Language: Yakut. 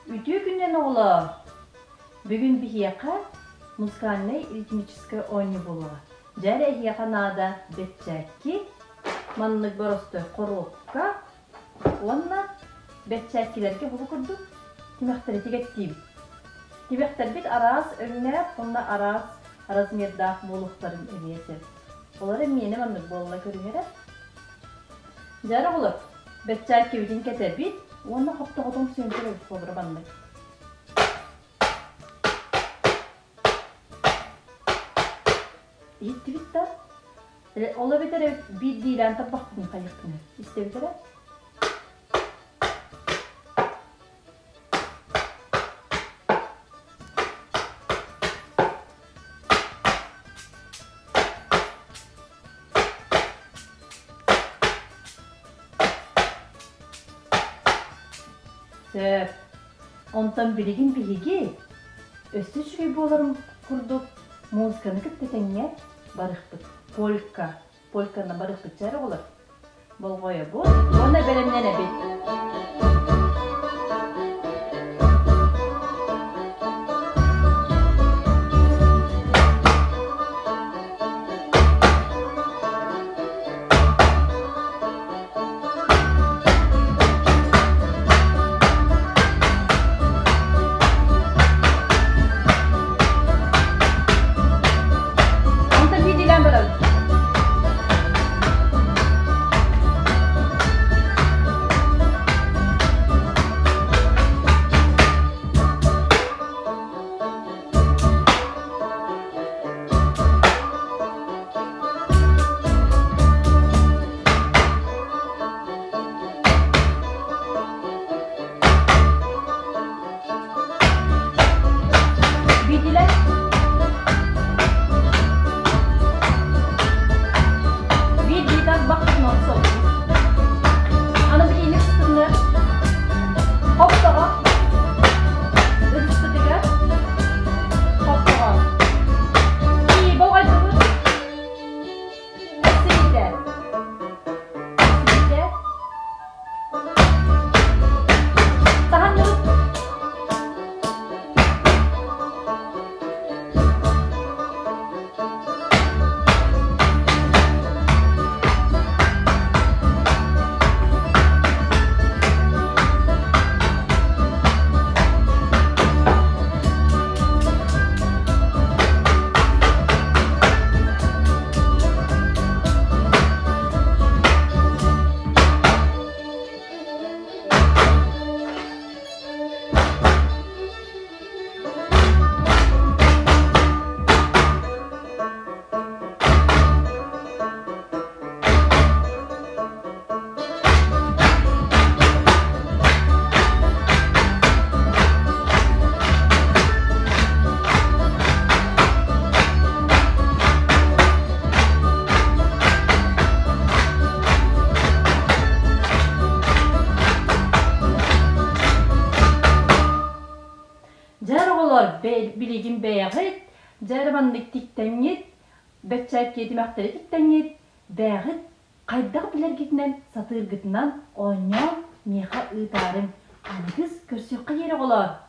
Үтүө күнүнэн оҕолоор! Бүгүн биһиэхэ музыкальнай ритмическэй оонньуу буолуоҕа. Дьэ эрэ эһиэхэ наада бэччээкки, маннык боростой хоруопка уонна бэччээккилэргэ бу курдук тимэхтэри тигэттиибит. Тимэхтэрбит араас өҥнөөх уонна араас размердаах буолуохтарын эмиэ сөп. Олор эмиэнэ маннык буолла көрүҥ эрэ. Дьэ эрэ оҕолор, бэччээккибитин кэтэбит уонна хоптоҕотун сүүнтэр эбит буолара маннык. Иһиттибит да? Ол эбэтэр биирдиилээн тарбахпытын хайыахпыный? Истэбит эрэ? Сөп. Онтон билигин биһиги өссө үчүгэй буоларын курдук музыканы кытта тэҥҥэ барыахпыт. Полька. Польканы барыахпыт чэ эрэ оҕолор. Болҕойобут уонна бэлэмнэнэбит. Онтон биирдиилээн барабыт. Биирдиилээн. Биирдиитэ бахтын охсобут. Аны билиини кыттыннар. Хоптоҕо. Ытыспытыгар. Хоптоҕо. Ии, болҕойдубут. Сирдэ. Сирдэ. Таһанныбыт. Дьэр оҕолор, билигин бэйэҕит, дьэр маннык тиктэҥҥит, бэччээккиэ тимэхтэри тиктэҥҥит, бэйэҕит хайдах билэргитинэн, сатыыргытынан оонньоон миэхэ ыытаарыҥ. Аныгыс көрсүөххэ диэри оҕолоор!